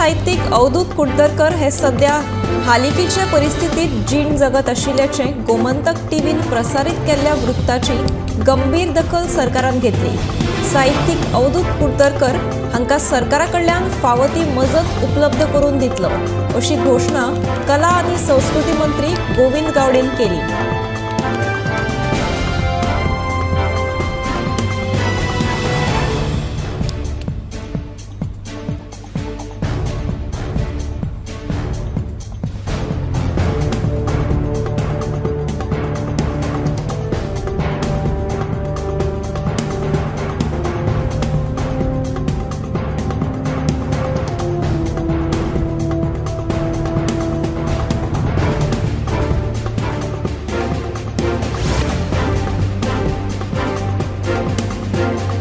साहित्यीक अवधूत कुडतरकर हे सध्या हालिकीचे परिस्थितीत जीण जगत आशिल्ल्याचें गोमंतक टीव्हीन प्रसारीत केल्ल्या वृत्ताची गंभीर दखल सरकारान घेतली. साहित्यीक अवधूत कुडतरकर हांकां सरकारा कडल्यान फावो ती मजत उपलब्ध करून दितलो अशी घोशणा कला आनी संस्कृती मंत्री गोविंद गावडेन केली.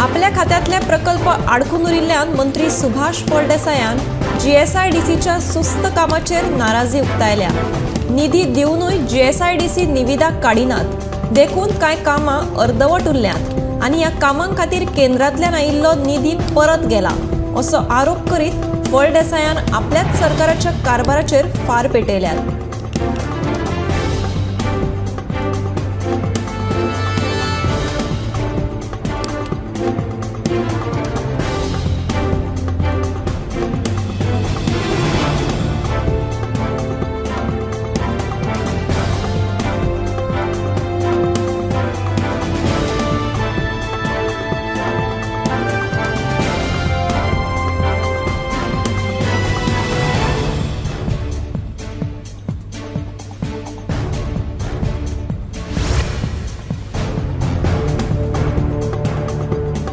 आपल्या खात्यातले प्रकल्प आडखून उरिल्ल्यान मंत्री सुभाष फळदेसायान जीएसआयडीसीच्या सुस्त कामाचेर नाराजी उक्तायल्या. निधी दिवनूय जीएसआयडीसी निविदा काडिनात देखून कांय कामां अर्दवट उरल्यांत आनी ह्या कामां खातीर केंद्रांतल्यान आयिल्लो निधी परत गेला असो आरोप करीत फळदेसायान आपल्याच सरकाराच्या कारभाराचेर फार पेटयल्यात.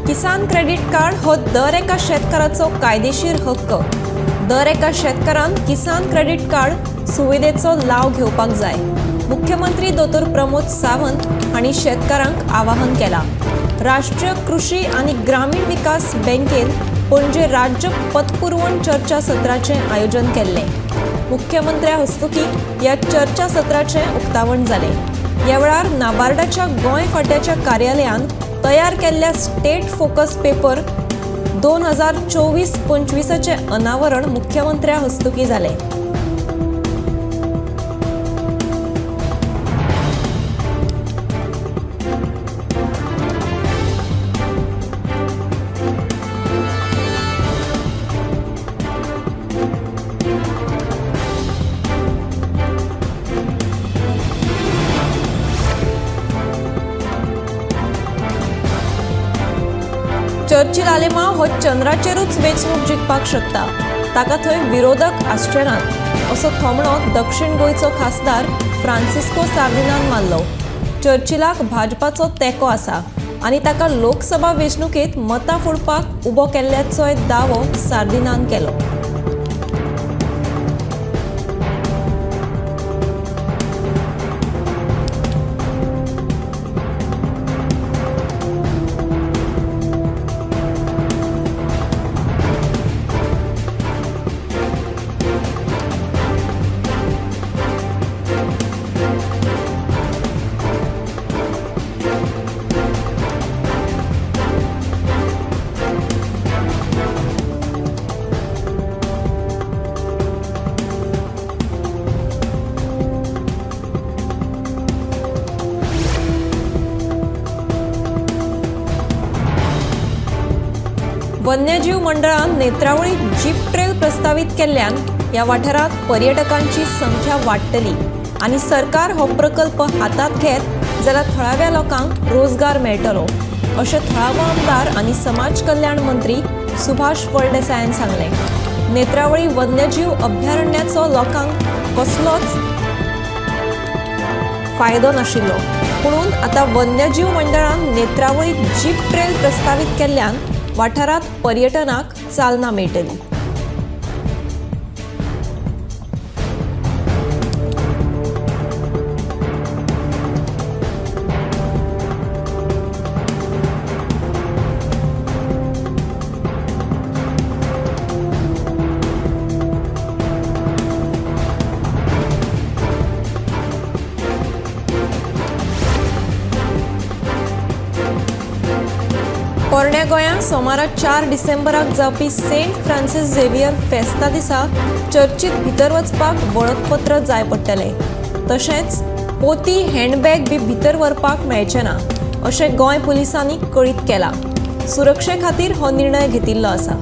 किसान क्रेडिट कार्ड हो दर एका शेतकाराचो कायदेशीर हक्क. दर एका शेतकारान किसान क्रेडिट कार्ड सुविधेचो लाव घेवपाक जाय. मुख्यमंत्री दोतोर प्रमोद सावंत हांणी शेतकारांक आवाहन केलां. राष्ट्रीय कृषी आनी ग्रामीण विकास बँकेन पणजे राज्य पतपुरवण चर्चा सत्राचें आयोजन केल्लें. मुख्यमंत्र्या हस्तुकीं ह्या चर्चा सत्राचें उक्तावण जालें. ह्या वेळार नाबार्डाच्या गोंय फांट्याच्या कार्यालयान तयार केल्ल्या स्टेट फोकस पेपर 2024-25 अनावरण मुख्यमंत्र्या हस्तुकीं जालें. चर्चिल आलेमांव हो चंद्राचेरूच वेंचणूक जिखपाक शकता, ताका थंय विरोधक आसचे नात असो थोमणो दक्षिण गोंयचो खासदार फ्रांसिस्को सार्दिनान मारलो. चर्चिलाक भाजपाचो तेंको आसा आनी ताका लोकसभा वेंचणुकेंत मतां फोडपाक उबो केल्ल्याचोय दावो सार्दिनान केलो. वन्यजीव मंडळान नेत्रावळी जीप ट्रेल प्रस्तावित केल्ल्यान ह्या वाठारांत पर्यटकांची संख्या वाडटली आनी सरकार हो प्रकल्प हातांत घेत जाल्यार थळाव्या लोकांक रोजगार मेळटलो अशें थळावो आमदार आनी समाज कल्याण मंत्री सुभाष फळदेसायान सांगलें. नेत्रावळी वन्यजीव अभयारण्याचो लोकांक कसलोच फायदो नाशिल्लो, पुणून आतां वन्यजीव मंडळान नेत्रावळी जीप ट्रेल प्रस्तावित केल्ल्यान वाठारांत पर्यटनाक चालना मेळटली. पोरण्या गोंयांत सोमारा 4 डिसेंबराक जावपी सेंट फ्रांसीस झेवियर फेस्ता दिसा चर्चीत भितर वचपाक वळखपत्र जाय पडटलें. तशेंच पोती, हँडबॅग बी भितर व्हरपाक मेळचें ना अशें गोंय पुलिसांनी कळीत केलां. सुरक्षे खातीर हो निर्णय घेतिल्लो आसा.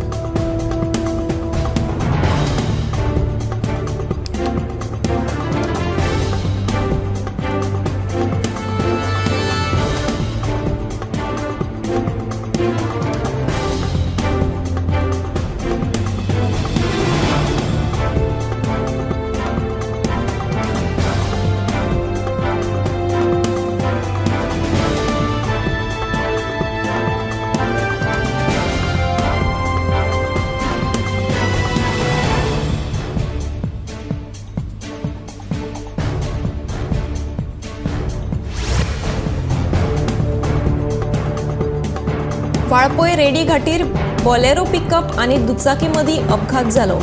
वाळपय रेडी घाटीर बोलेरो पिकअप आनी दुचाकी मदीं अपघात जालो.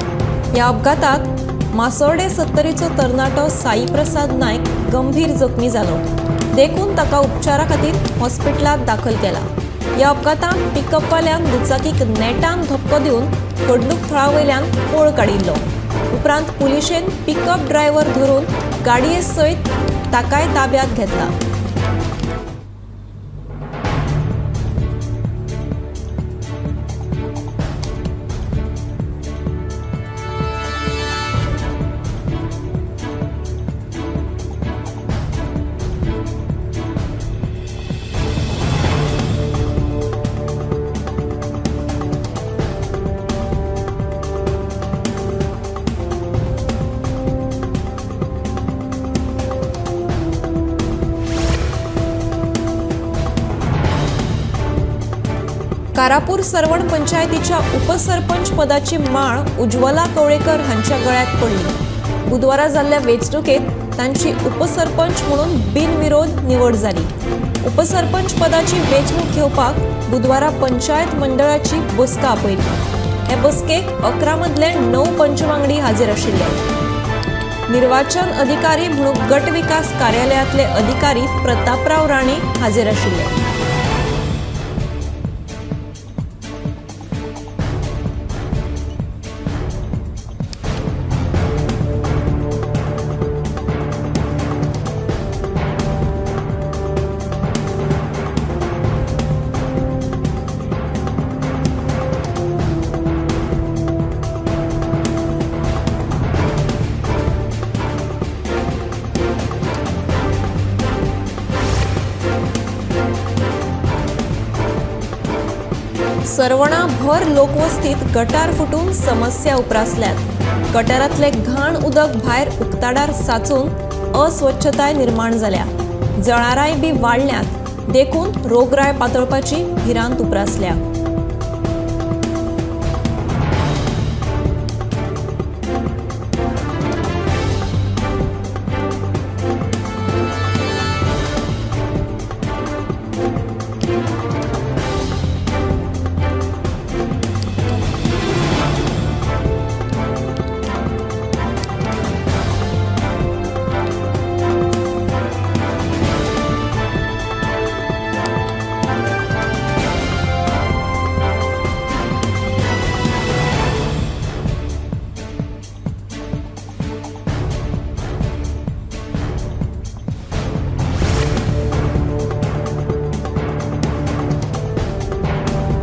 ह्या अपघातात मासोर्डे 70चो तरणाटो साई प्रसाद नायक गंभीर जखमी जालो. देखून ताका उपचारा खातीर हॉस्पिटलांत दाखल केला. ह्या अपघातांत पिकअपवाल्यान दुचाकीक नेटान धपको दिवन घडणूक थळा वयल्यान पळ काडिल्लो. उपरांत पुलिशेन पिकअप ड्रायव्हर धरून गाडये सयत ताकाय ताब्यांत घेतला. कारापूर सरवण पंचायतीच्या उपसरपंच पदाची माळ उज्वला कवळेकर हांच्या गळ्यात पडली. बुधवारा जाल्ल्या वेंचणुकेत तांची उपसरपंच म्हणून बिनविरोध निवड जाली. उपसरपंच पदाची वेंचणूक घेवपाक बुधवारा पंचायत मंडळाची बसका आपयली. हे बसकेक 11 मदले 9 पंचवांगडी हाजीर आशिल्ले. निर्वाचन अधिकारी म्हणून गट विकास कार्यालयातले अधिकारी प्रतापराव राणे हाजीर आशिल्ले. सरवणा भर लोकवस्तीत गटार फुटून समस्या उप्रासल्यात. गटारांतले घाण उदक भायर उक्ताडार साचून अस्वच्छताय निर्माण जाल्या. जळारांय बी वाडल्यात, देखून रोगराय पातळपाची भिरांत उप्रासल्या.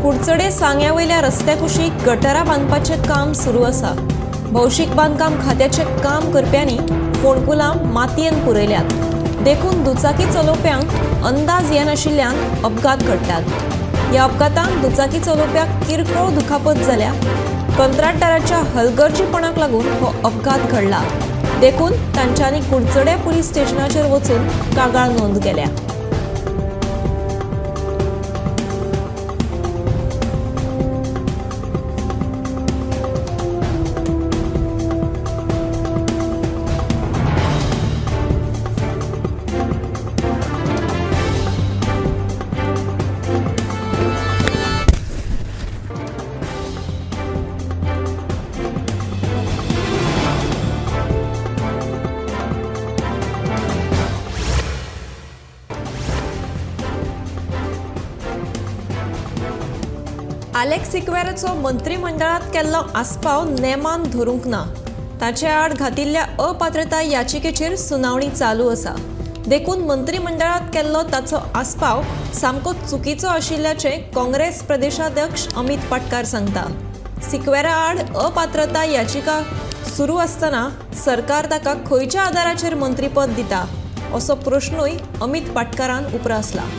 कुडचडे सांग्यावयल्या रस्त्या कुशीक गटारां बांदपाचें काम सुरू आसा. भौशीक बांदकाम खात्याचें काम करप्यांनी फोंडकुलां मातयेन पुरयल्यात, देखून दुचाकी चलोवप्यांक अंदाज येनाशिल्ल्यान अपघात घडटात. ह्या अपघातांत दुचाकी चलोवप्याक किरकोळ दुखापत जाल्या. कंत्राटदाराच्या हलगर्जीपणाक लागून हो अपघात घडला, देखून तांच्यांनी कुडचडे पुलीस स्टेशनाचेर वचून कागाळ नोंद केल्या. आलेक्स सिक्वेराचो मंत्रिमंडळांत केल्लो आस्पाव नेमान धरूंक ना. ताचे आड घातिल्ल्या अपात्रताय याचिकेचेर सुनावणी चालू आसा. देखून मंत्रिमंडळांत केल्लो ताचो आस्पाव सामको चुकीचो आशिल्ल्याचें काँग्रेस प्रदेशाध्यक्ष अमित पाटकार सांगता. सिक्वेरा आड अपात्रताय याचिका सुरू आसतना सरकार ताका खंयच्या आदाराचेर मंत्रीपद दिता असो प्रश्नूय अमित पाटकारान उप्रासला.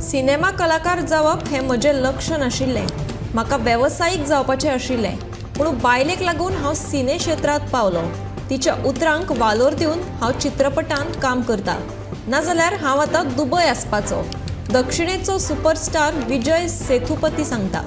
सिनेमा कलाकार जावप हें म्हजें लक्ष्य नाशिल्लें. म्हाका वेवसायीक जावपाचें आशिल्लें, पूण बायलेक लागून हांव सिने क्षेत्रांत पावलो. तिच्या उतरांक वालोर दिवन हांव चित्रपटांत काम करता, नाजाल्यार हांव आतां दुबय आसपाचो, दक्षिणेचो सुपरस्टार विजय सेथुपती सांगता.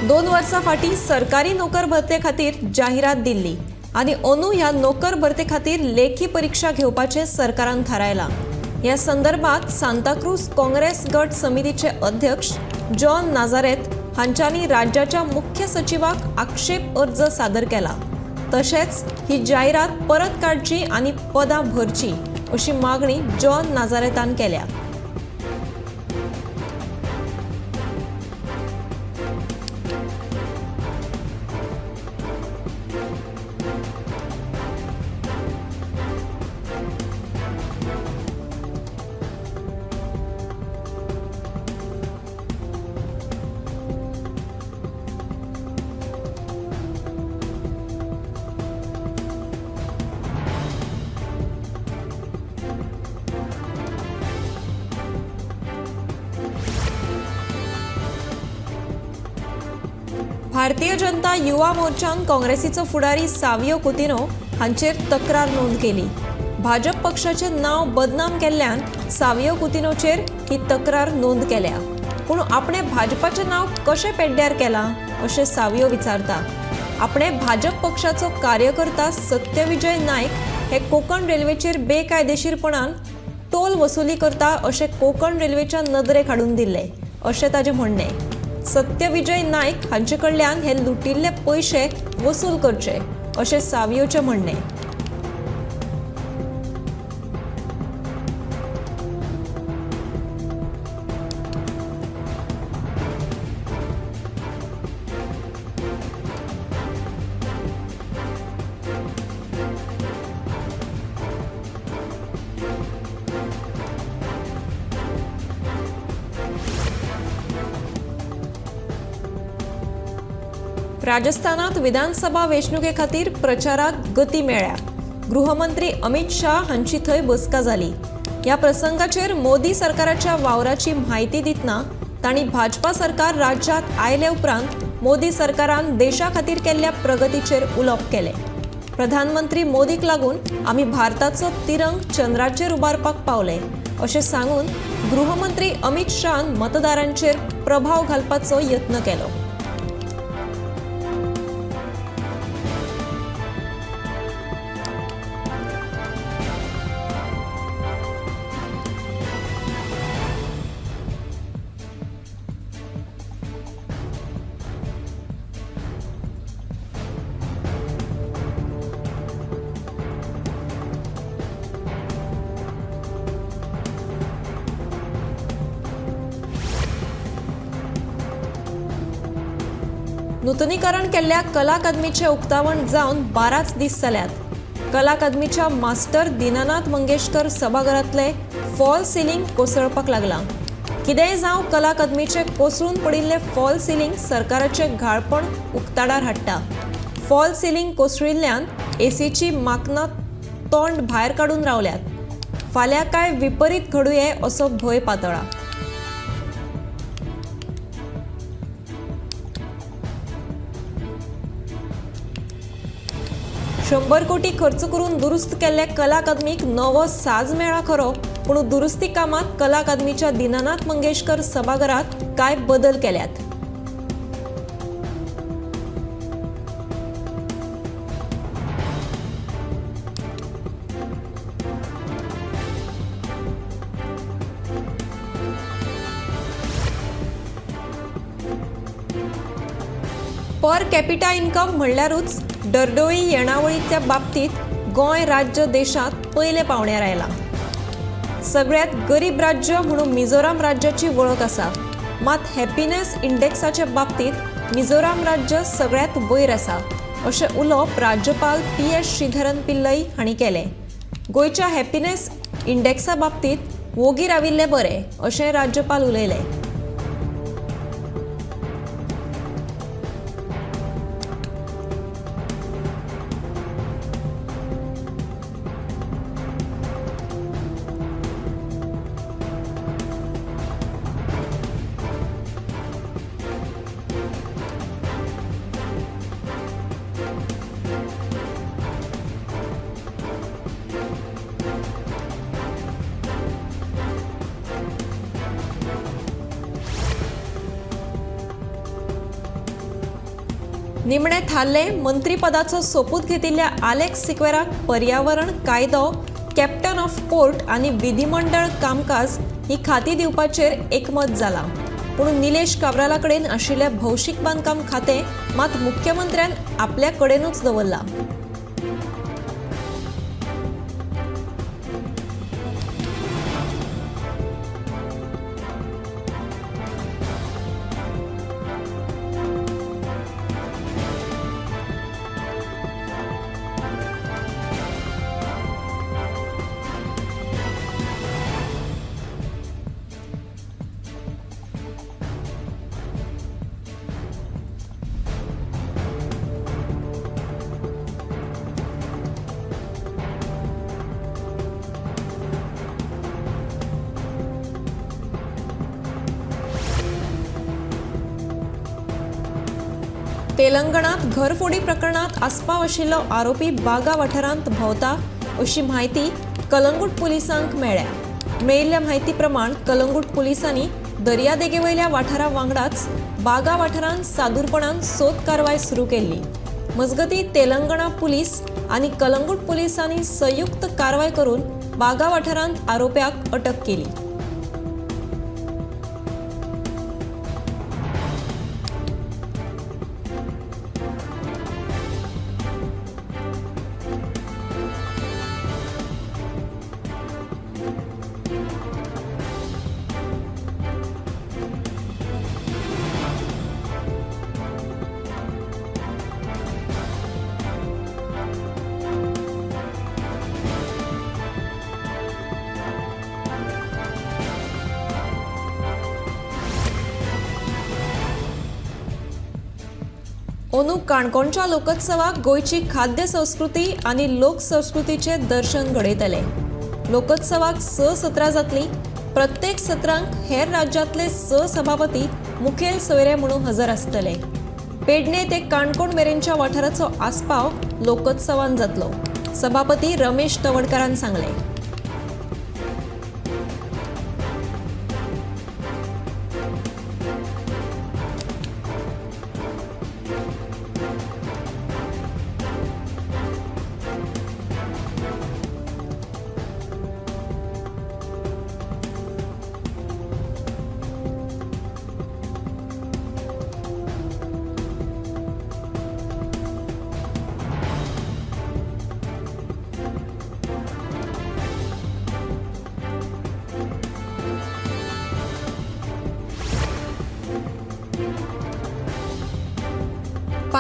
दोन वर्सां फाटीं सरकारी नोकर भरते खातीर जाहिरात दिल्ली आनी अंदू ह्या नोकर भरते खातीर लेखी परिक्षा घेवपाचें सरकारान थारायलां. ह्या संदर्भात सांताक्रूज काँग्रेस गट समितीचे अध्यक्ष जॉन नाझारेथ हांच्यांनी राज्याच्या मुख्य सचिवाक आक्षेप अर्ज सादर केला. तशेंच ही जाहिरात परत काडची आनी पदां भरची अशी मागणी जॉन नाझारेथान केल्या. भारतीय जनता युवा मोर्चान काँग्रेसीचो फुडारी सावियो कुतिन्हो हांचेर तक्रार नोंद केली. भाजप पक्षाचें नांव बदनाम केल्ल्यान सावियो कुतिन्होचेर ही तक्रार नोंद केल्या. पूण आपणें भाजपाचें नांव कशें पेड्ड्यार केलां अशें सावियो विचारता. आपणें भाजप पक्षाचो कार्यकर्ता सत्यविजय नायक हे कोंकण रेल्वेचेर बेकायदेशीरपणान टोल वसुली करता अशें कोंकण रेल्वेच्या नदरेक हाडून दिल्लें अशें ताजें म्हणणें. सत्यविजय नायक हांचे कडल्यान हे लुटिल्ले पयशे वसूल करचे अशें सावियोचें म्हणणें. राजस्थानात विधानसभा वेंचणुके खातीर प्रचाराक गती मेळ्ळ्या. गृहमंत्री अमित शाह हांची थंय बसका जाली. ह्या प्रसंगाचेर मोदी सरकाराच्या वावराची म्हायती दितना तांणी भाजपा सरकार राज्यात आयले उपरांत मोदी सरकारान देशा खातीर केल्ल्या प्रगतीचेर उलोवप केलें. प्रधानमंत्री मोदीक लागून आमी भारताचो तिरंग चंद्राचेर उबारपाक पावले अशें सांगून गृहमंत्री अमित शाहन मतदारांचेर प्रभाव घालपाचो यत्न केलो. नूतनीकरण केल्ल्या कला अकादमीचें उक्तावण जावन 12 दीस जाल्यात. कला अकादमीच्या मास्टर दीनानाथ मंगेशकर सभाघरांतले फॉल सिलिंग कोसळपाक लागलां. कितेंय जावं, कला अकादमीचें कोसळून पडिल्लें फॉल सिलिंग सरकाराचें घाळपण उक्ताडार हाडटा. फॉल सिलिंग कोसळिल्ल्यान एसीची माकनां तोंड भायर काडून रावल्यात. फाल्यां काय विपरीत घडुये असो भंय पातळा. 100 कोटी खर्च करून दुरुस्त केल्ल्या कला अकादमीक नवो साज मेळ्ळा खरो, पूण दुरुस्ती कामात कला अकादमीच्या दीनानाथ मंगेशकर सभाघरात कांय बदल केल्यात. पर कॅपिटा इन्कम म्हणल्यारूच दरडोई येणावळीच्या बाबतीत गोंय राज्य देशांत पयले पावण्यार आयलां. सगळ्यांत गरीब राज्य म्हणून मिझोराम राज्याची वळख आसा. मात हॅपीनेस इंडेक्साचे बाबतींत मिझोराम राज्य सगळ्यांत वयर आसा अशें उलोवप राज्यपाल पी.एस. श्रीधरन पिल्लई हांणी केलें. गोंयच्या हॅपीनेस इंडेक्सा बाबतींत वोगी राविल्लें बरें अशें राज्यपाल उलयले. निमणे थारले मंत्रीपदाचो सोपूत घेतिल्ल्या आलेक्स सिक्वेराक पर्यावरण कायदो, कॅप्टन ऑफ पोर्ट आनी विधिमंडळ कामकाज ही खाती दिवपाचेर एकमत जालां. पूण निलेश काब्राला कडेन आशिल्लें भौशीक बांदकाम खातें मात मुख्यमंत्र्यान आपल्या कडेनूच दवरलां. तेलंगणात घरफोडी प्रकरणात आस्पाव आशिल्लो आरोपी बागा वाठारांत भोंवता अशी म्हायती कलंगूट पुलिसांक मेळ्ळ्या. मेळिल्ल्या म्हायती प्रमाण कलंगूट पुलिसांनी दर्यादेगेवयल्या वाठारा वांगडाच बागा वाठारांत सादूरपणान सोद कारवाय सुरू केल्ली. मजगतीं तेलंगणा पुलीस आनी कलंगूट पुलिसांनी संयुक्त कारवाय करून बागा वाठारांत आरोप्याक अटक केली. अंदू काणकोणच्या लोकोत्सवाक गोंयची खाद्य संस्कृती आनी लोकसंस्कृतीचें दर्शन घडयतले. लोकोत्सवाक 6 सत्रां जातलीं. प्रत्येक सत्रांक हेर राज्यांतले 6 सभापती मुखेल सोयरे म्हणून हजर आसतले. पेडणे ते काणकोण मेरेनच्या वाठाराचो आस्पाव लोकोत्सवान जातलो, सभापती रमेश तवडकारान सांगलें.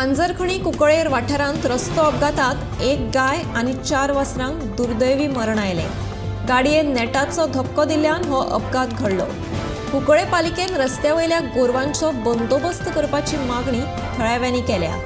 पांजरखणी कुंकळेर वाठारांत रस्तो अपघातात एक गाय आनी 4 वासरांक दुर्दैवी मरण आयलें. गाडयेन नेटाचो धपको दिल्ल्यान हो अपघात घडलो. कुंकळे पालिकेन रस्त्या वयल्या गोरवांचो बंदोबस्त करपाची मागणी थळाव्यांनी केल्या.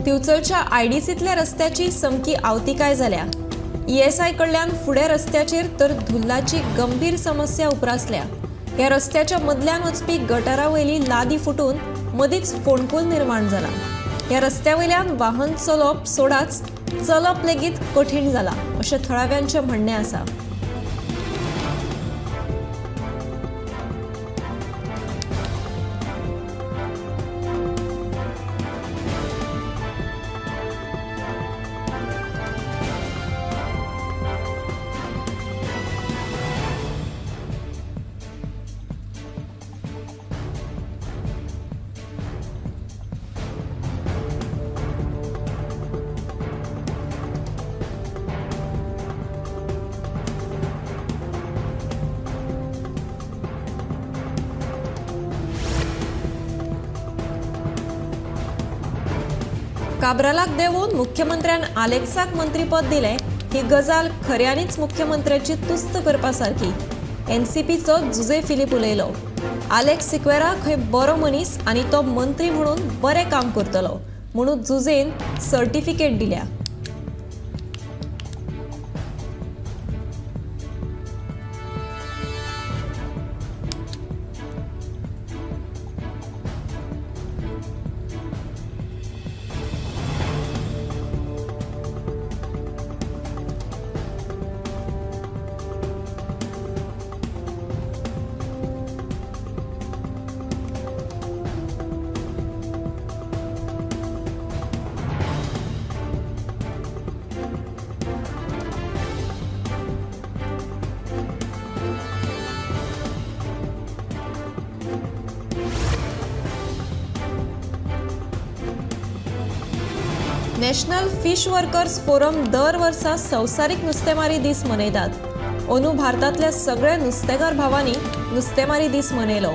दिवचलच्या आयडीसींतल्या रस्त्याची समकी आवतिकाय जाल्या. ईएसआय कडल्यान फुडें रस्त्याचेर तर धुल्लाची गंभीर समस्या उप्रासल्या. ह्या रस्त्याच्या मदल्यान वचपी गटारा वयली लादी फुटून मदींच फोंडकूल निर्माण जाला. ह्या रस्त्या वयल्यान वाहन चलोवप सोडाच चलप लेगीत कठीण जाला अशें थळाव्यांचें म्हणणें आसा. काब्रालाक देवून मुख्यमंत्र्यान आलेक्साक मंत्रीपद दिलें ही गजाल खऱ्यांनीच मुख्यमंत्र्याची तुस्त करपा सारकी. एनसीपीचो जुजे फिलीप उलयलो. आलेक्स सिक्वेरा खंय बरो मनीस आनी तो मंत्री म्हणून बरें काम करतलो म्हणून जुजेन सर्टिफिकेट दिल्या. नॅशनल फिश वर्कर्स फोरम दर वर्सा संवसारीक नुस्तेमारी दीस मनयतात. अंदू भारतांतल्या सगळ्या नुस्तेकार भावांनी नुस्तेमारी दीस मनयलो.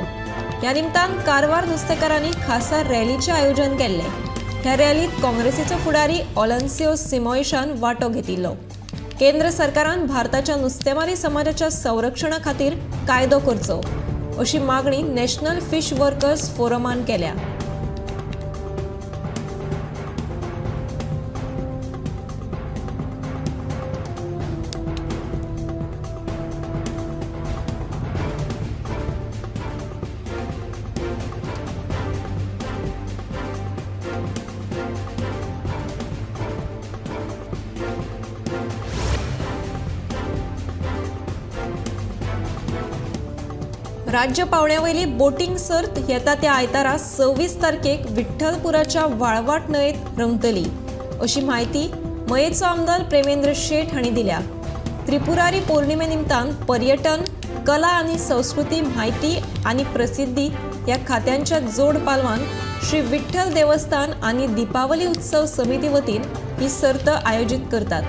ह्या निमतान कारवार नुस्तेकारांनी खासा रॅलीचें आयोजन केल्लें. ह्या रॅलींत काँग्रेसीचो फुडारी ऑलन्सियो सिमोयशान वांटो घेतिल्लो. केंद्र सरकारान भारताच्या नुस्तेमारी समाजाच्या संरक्षणा खातीर कायदो करचो अशी मागणी नॅशनल फिश वर्कर्स फोरमान केल्या. राज्य पावंड्यावयली बोटींग सर्त येता त्या आयतारा 26 तारखेक विठ्ठलपुराच्या वाळवाट न्हंयेत रंगतली अशी म्हायती मयेचो आमदार प्रेमेंद्र शेट हांणी दिल्या. त्रिपुरारी पौर्णिमे निमतान पर्यटन, कला आनी संस्कृती म्हायती आनी प्रसिद्धी ह्या खात्यांच्या जोड पालवान श्री विठ्ठल देवस्थान आनी दीपावली उत्सव समिती वतीन ही सर्त आयोजीत करतात.